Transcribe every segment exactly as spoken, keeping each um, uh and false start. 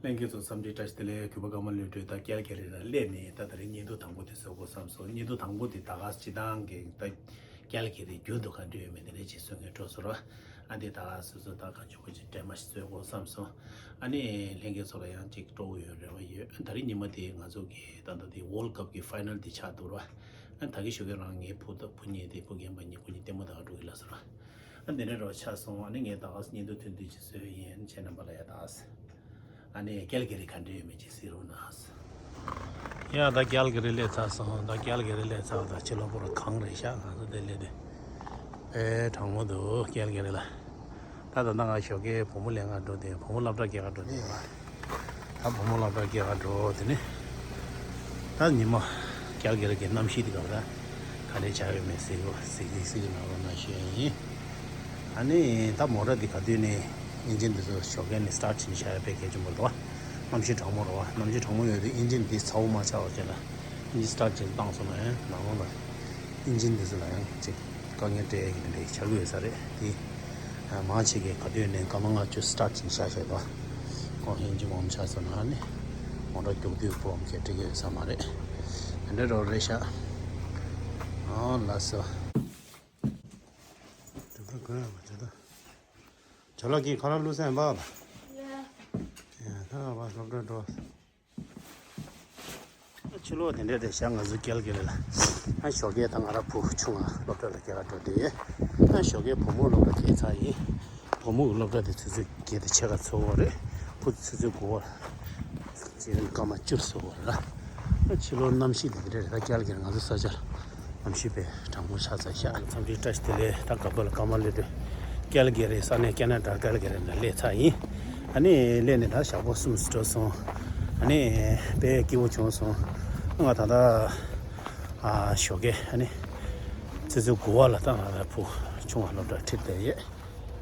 ལྷན་རྒྱས་ཚོ་འཚམས་འདྲི་བཀྲ་ཤིས་བདེ་ལེགས། གུས་པ་ཀརྨ་བློ་གྲོས་ད་ཀལ་གྷི་རི་ལ་སླེབས་ནས་ད་ད་རེས་བརྙན་ཐུང་དང་པོ་དེ་བཟོ་དགོས་བསམ་སོང་། བརྙན་ཐུང་དང་པོ་དེ་ད་ག་སྤྱི་བཏང་གི་ད་ཀལ་གྷི་རི་རྒྱུན་དུ་ག་འདྲ་ཡོད་མེད་དེ་འདྲ་ཅིག་བཟོ་མཁན་འགྲོ་སོང་ར། ཨ་འདི་ད་ག་སོ་སོ་ད་ག་ཆོག་གི་ཅིག་འདྲེས་མ་ཞིག་བཟོ་དགོས་བསམ་སོང་། ཨ་ནི་ལྷན་རྒྱས་ཚོ་ལ་ཡང་ཅིག་སྤྲོ་བོ་ཡོད་རེ་བ་ཡོད། ད་རེས་ཉི་མ་དེ་ང་ཚོ་གི་ད་ད་དེ་World Cup་གི་ཕའི་ནལ་དེ་ཆགས་འདུག་ར། ཨ་ད་གི་ཞོགས་ཀས་རང་ངའི་བུ་ད་བུ་གཉིས་དེ་བུ་རྒན་པ་གཉིས་ཁོ་གཉིས་ལྟད་མོ་ད་ག་འགྲོ་གི་ལ་སོང་ར། ཨ་འདི་འདྲ་རོ་ཆགས་སོང་། ཨ་ནི་ངས་ད་ག་བརྙན་ཐུང་ཐུང་ཐུང་ཅིག་བཟོས་ཡིན། ཁྱེད་རྣམ་པ་ལ་ཡ་ད་ག་ཨ་ནི་ཀལ་གྷི་རི་ག་འདྲ་ཡོད་མེད་ཅིག་གཟིགས་རོགས་གནང་། ཡ་ད་ཀལ་གྷི་རི་སླེབས་ཚར་སོང་། ད་ཀལ་གྷི་རི་སླེབས་ཚར། ད་ཕྱི་ལོགས་པོ་ར་གངས་རེད་ཤག་ང་ཚོ་དེ་སླེབས་དུས་དཔེ་གྲང་མོ་འདུག་ཀལ་གྷི་རི་ལ། ད་ད་ལྟ་ང་ཞོགས་ཀས་བུ་མོ་ལེན་ག་འགྲོ་དེ། བུ་མོ་སློབ་གྲྭ་སྐྱེལ་ག་འགྲོ་དེ་ཡིན་པ། ད་བུ་མོ་སློབ་གྲྭ་སྐྱེལ་ག་འགྲོ་དེ་ནི། ད་ཉི་མ་ཀལ་གྷི་རི་གི་གནམ་གཤིས་དེ་ག་བ་ད་ག་འདྲས་ཆགས་ཡོད་མེད་གཟིགས་གཟིགས་གཟིགས་གནང་རོགས་གནང་ཞུ་ཡ་ཡིན། ཨ་ནི་ད་མོ་ཊ་འདི་ག་དུས་ནས་ཨིན་ཇིན་འདི་ཚོ་ཞོགས་ཀས་ནས་སི་ཊར་བྱེད་བཞག་ཡ་དཔེ་གལ་ཆེན་པོ་རེད་བ། གནམ་གཤིས་གྲང་མོ་རེད་བ། གནམ་གཤིས་གྲང་མོ་ཡོད་དུས་ཨིན་ཇིན་འདི་ཚ་བོ་མ་ཆགས་པ་བྱས་ན། ཨིན་ཇིན་སི་ཊར་བྱེད་བཏང་སོང་ན་ཡང་ནང་ལོགས་ལ་ཨིན་ཇིན་འདི་ཚོ་ལ་ཡང་ཅིག་དཀའ་ངལ་སྤྲད་ཡ་གི་འདི་འདྲ་ཆགས་ཀྱི་ཡོད་ས་རེད་དེ། མང་ཆེ་གས་ག་དུས་ནས་སྐར་མ་ལྔ་བཅུ་སི་ཊར་བྱེད་བཞག་བཞག་པ། ཁོང་ཨིན་ཇིན་སྦོམ་ཆགས་སོང་ན་ནི་མོ་ཊ་རྒྱུག་དུས་སྦོམ་གས་འགྲིག་གི་ཡོད་ས་མ་རེད། དེ་འདྲ་རོ་རེད་ཤག་ཨོ་ལགས་སོ། དེ་ད་ག་ཡོད་པ་དེ་ད། ཇོ་ལགས་ཀྱིས་ཁ་ལག་བླུགས་ས་ཡིན་པ། ཡ། ཡ་ད་བ་སློབ་གྲྭ་འགྲོ། ཕྱི་ལོགས་དེ་འདྲས་རེད་ཤག་ང་ཚོ་ཀལ་གྷི་རི་ལ། ཨ་ཞོགས་ཀས་ད་ང་རང་བུ་ཆུང་ང་སློབ་གྲྭ་ལ་སྐྱེལ་ག་འགྲོ་དུས། ཨ་ཞོགས་ཀས་བུ་མོ་སློབ་གྲྭ་སྐྱེལ་ཚར་ཡིན། བུ་མོ་གི་སློབ་གྲྭ་དེ་ཆུ་ཚོད་བརྒྱད་དང་ཕྱེད་ཀ་ཚོད་འགོར་རེད། བུ་དེ་ཆུ་ཚོད་དགུ་པ། ཚེ་རིང་སྐར་མ་བཅུ་སོ་བར་ལ། ཕྱི་ལོགས་གནམ་གཤིས་ལ་འདི་འདྲ་རེད། ད་ཀལ་གྷི་རི་ང་ཚོ་ས་ཆ་ལ་གནམ་གཤིས་དཔེ་གྲང་མོ་ཆགས་ཚར་ཤག་འཚམས་འདྲི་བཀྲ་ཤིས་བདེ་ལེགས། ད་ག་པ་ལ་ཀརྨ་ལོ་དེ་ཀལ་གྷི་རི་ས་གནས་ཁེ་ན་ཌ་ཀལ་གྷི་རི་ནས་སླེབས་ཚར་ཡིན། ཨ་ནི་སླེབས་ནས་ད་ཞག་པོ་གསུམ་འགྲོ་སོང་། ཨ་ནི་དཔེ་སྐྱིད་པོ་བྱུང་སོང་། ང་ད་ལྟ་ཨ་ཞོགས་ཀས་ཨ་ནི་ཆུ་ཚོད་དགུ་པ་ལ་ད་ང་ལ་བུ་ཆུང་བ་སློབ་གྲྭ་ཁྲིད་བསྡད་ཡོད།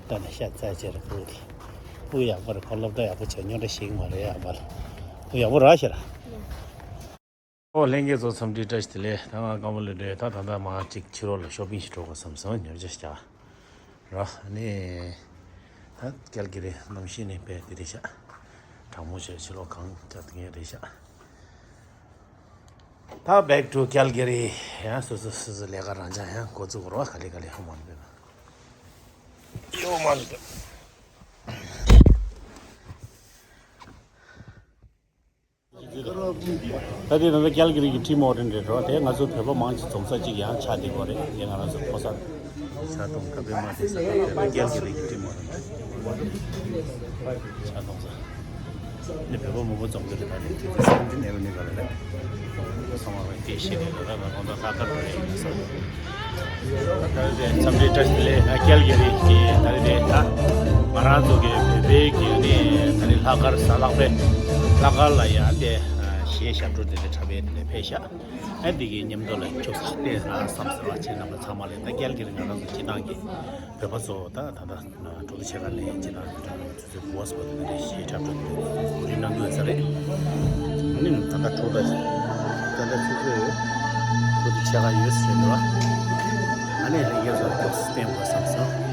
ད་ནི་ཤ་ཚ་ཆེ་རེད། བུ་དེ་བུ་ཡག་པོ་རེད། ཁོ་སློབ་གྲྭ་ཡག་པོ་བྱས་རྙོག་དྲ་ཞིག་མ་རེད། ཡག་པ་ལ་བུ་ཡག་པོ་རག་ཤག་ར། ཨོ་ལྷན་རྒྱས་ཚོ་འཚམས་འདྲི་བཀྲ་ཤིས་བདེ་ལེགས། ད་ང་ཀརྨ་ལོ་དེ་ད་ད་ལྟ་མ་གཅིག་ཕྱི་ལོགས་ལ་ཤོ་པིང་ཞིག་འགྲོ་དགོས་བསམ་སོང་། ཉོ་ཆ་ཞིག་རྒྱག་ར། ཨ་ནི་ད་ཀལ་གྷི་རི་གནམ་གཤིས་ནི་དཔེ་དེ་རེད་ཤག་གྲང་མོ་བྱས་ཕྱི་ལོགས་གངས་རྒྱག་དེ་ངས་རེད་ཤག་ད་back to Calgary། ཡང་སོ་སོ་སོ་སོ་ལས་ཀ་རང་འཇགས་ཡང་འགོ་བཙུགས་རོགས། ག་ལེ་ག་ལེ་ཧ་མ་འདོད་ན་ཡོད་མ་འདོད། ད་དེ་ད་ལྟ་ཀལ་གྷི་རི་གི་ཊིམ་ཧོ་ཊེལ་རེད་རོ། དེ་ང་ཚོ་བོད་པ་མང་ཆེ་འཛོམས་ས་གཅིག་ཡང་ཆགས་བསྡད་ཡོད་རེད། དེ་ང་རང་ཚོ་ཕོ་གསར་ཆགས་གཏོང་ག་པའི་མ་དེ་ས་ཀལ་གྷི་རི་གི་ཊིམ་ཧོ་ཊེལ་རེད། ཆགས་གཏོང་ས་ནི་བོད་པ་མང་པོ་འཛོམས་ཀྱི་རེད། ད་རེད་དེ་ཚོ་སེ་བེན་ཊིན་ཨེ་ཝེ་ནིའུ་ག་ལ་རེད། ཚང་མ་རེད་དེ་ཤེས་རེད། ད་ད་ང་ད་ད་ད་རེད་ས། ད་ལྟ་འཚམས་འདྲི་བཀྲ་ཤིས་བདེ་ལེགས། ང་ཀལ་གྷི་རི་གི་ད་རེས་དེ་ད་ང་རང་ཚོ་གི་བོད་པའི་གི་ནི་ད་རེས་ལྷག་དཀར་གཟའ་ལྷག་པའི་ལྷག་དཀར་ལ་ཡང་དེ་གཞས་ཞབས་བྲོ་དེ་འདྲ་འཁྲབ་པའི་དེ་འདྲ་ཕེབས་ཤག་ཨ་འདི་གི་མཉམ་དུ་ལ་ཁྱོད་བལྟས་ན་བསམ་ཟེར་བ་བྱས་རྣམ་པ་ཚང་མ་ལ་ད་ཀལ་གྷི་རི་ང་རང་ཚོ་སྤྱི་བཏང་གི་བོད་པ་ཚོ་ད་ད་ད་འགྲོ་འདུག་བྱེད་ག་ནས་སྤྱི་བཏང་གི་ད། ཚོས་གོ་བ་སྤོ་ཏི་ནས་ཞེས་འཁྲབ་སྟོན་གོ་རིམ་གནང་གི་ཡོད་ས་རེད། ཨ་ནི་ད་ལྟ་འཁྲུག་པ་ད་ལྟ་ཚོས་ཚོས་འཁྲུག་པ་ཆེ་ག་ཡོད་ས་རེད་འདུག་ཨ་ནི་ལྷན་རྒྱས་ཚོར་ཐུགས་སུ་བསྟན་དགོས་བསམ་སོང་།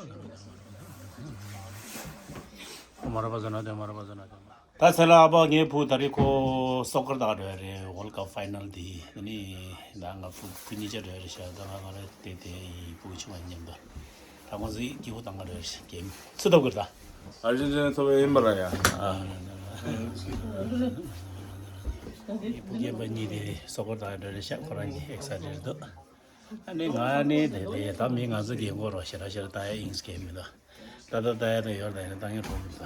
མ་ར་པ་ཟ་ན་དེ་མ་ར་པ་ཟ་ན་དེ། ད་ཚེ་ལ་ཨ་ཕ་ངའི་བུ་ད་རེས་ཁོ་སོ་ཀར་དང་འགྲོ་ཡ་རེད། ཝོལ་ཀབ་ཕའི་ནལ་དེ། ད་ནི་ད་ང་བུ་བུ་གཉིས་ཆ་འགྲོ་ཡ་རེད་ཤག་ད་ང་ང་རེ་དེ་དེ་ཡི་བུ་ཆུང་བ་མཉམ་དུ་ད་ཁོང་ཚོ་སྐྱིད་པོ་བཏང་ག་འགྲོ་ཡ་རེད་ཤག་ཀེམ་སུ་ཐོབ་གི་རེད་ད། ཨར་ཇེན་ཊི་ན་ཐོབ་ཡིན་པ་ར་ཡ། ཨ། ཡི་བུ་རྒན་པ་གཉིས་དེ་སོ་ཀར་དང་འགྲོ་ཡ་རེད་ཤག་ཁོ་རང་གཉིས་ཨེག་སའི་ཊེཌ་འདུག་ཨ་ནི་ང་ནི་དེ་དེ་ད་མི་ང་ཚོ་རྒན་གོག་རོགས་ཞེ་དྲག་ཞེ་དྲག་ད་ཡ་ཨིང་སི་ཀེམ་མི་འདུག་ད་ད་ད་ཡ་ད་ཡོར་ད་ཡ་ད་ངས་ཧྲོམ་ད།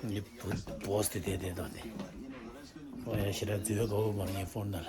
ངའི་བུ་བོ་སི་དེ་དེ་དེ་དང་དེ། ཨོ་ཡ་ཞེ་དྲག་འཛུལ་དགོས་མ་རེད་ངའི་ཕོན་ནང་ལ།